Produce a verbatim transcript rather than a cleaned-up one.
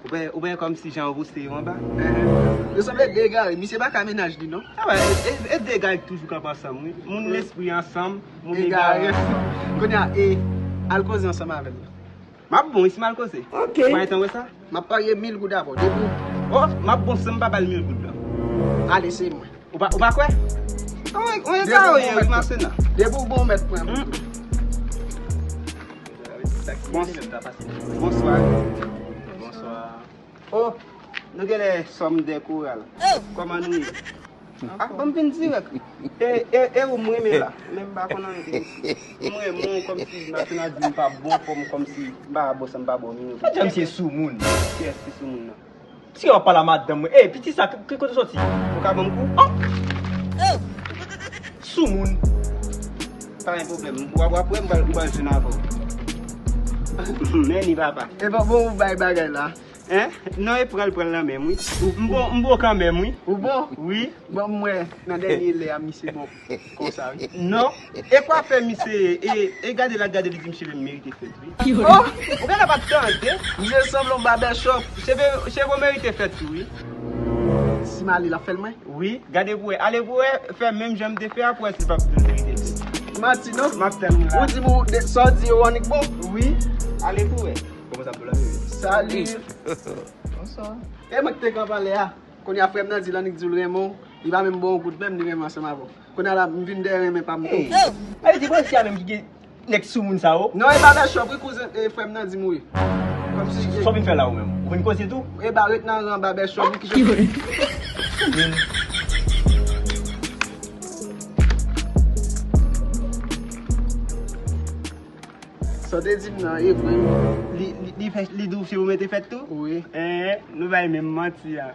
Ou wè, ou wè kòmsi jan ou pouse yo anba. Eh, yo sanble de egare. Misye pa ka mennaj li, non. Ah wè, e, e, e de egare ki toujou kanpe ansanm, wi. Moun lespri ansanm, moun egare. Egare. Kounye a, e, al koze ansanm avè l. M ap bon, wi, si m al koze. Ok. Ou pa gentan wè sa? M ap parye mil goud avè w. Depi w... Oh, m ap bon san m pa ba l mil goud la. Ale, se mwen. Ou pa, ou pa kwè? Ou, ou egare, wi, masena. Depi w bon, mèt pran. Bonswa. Bonswa. Oh, nou genlè sòm de koral. Kòman nou ye? Ah, ban m vin dirèk. E, e, e ou m renmen la. Men m pa konn anyen de misye. M renmen w kòmsi maten an di m pa bon fòm, kòmsi m pa bon san m pa bon mil. Sa di misye soumoun. Kiyès ki soumoun nan? Si w ap pale a madanm mwen. Ey, piti sa, ki, ki kote w soti? Ou ka ban m kou? Oh! Soumoun. Pa gen pwoblèm. W ap, w ap wè m pral, m pral jwenn avè w. Men ni papa. E pa bon ou bay bagay la. Hein? Non, e pral, pral nan men m, wi. M bon, m bon kanmenm, wi. Ou bon? Wi. Bon, m wè nan dènye lè a, misye bon konsa, wi. Non. E kwafè misye ye? E, e gade l ap gade, li di m cheve m merite fèt, wi. Oh! Ou genlè pa t tande? Misye sanble yon barbershop. Cheve, cheve w merite fèt tou, wi. Si m ale, l ap fè l mwen? Wi. Gade pou wè. Ale pou wè. Fè menm jan m te fè a pou wè si l p ap di w merite fèt. Manti, non? M ap tann ou la. Ou di m ou de, sa w di yo annik bon? Wi. Ale pou wè. Kòman sa pou la, bebe? Salut. Bonswa. E mwen ki te kanpe anlè a. Kounye a frè m nan di l annik di w l renmen w. Li pa menm bon yon goud menm, li renmen ansanm avè w. Kounye a la, m vin dèyè renmen pa m tou. Ey! Sa vle di bòs a menm ki gen nèg soumoun sa yo? Non, e barbershop, wi, kouzen, e frè m nan di m, wi. Kòmsi... Sa w vin fè la ou menm? Ou vin koze tou? E ba ret nan ran barbershop, wi, ki... Soumoun. Sa w te di m nan, e vre, wi. Li, li, li fè, li di w cheve w mete fèt tou? Wi. Eh, nou bay menm manti a.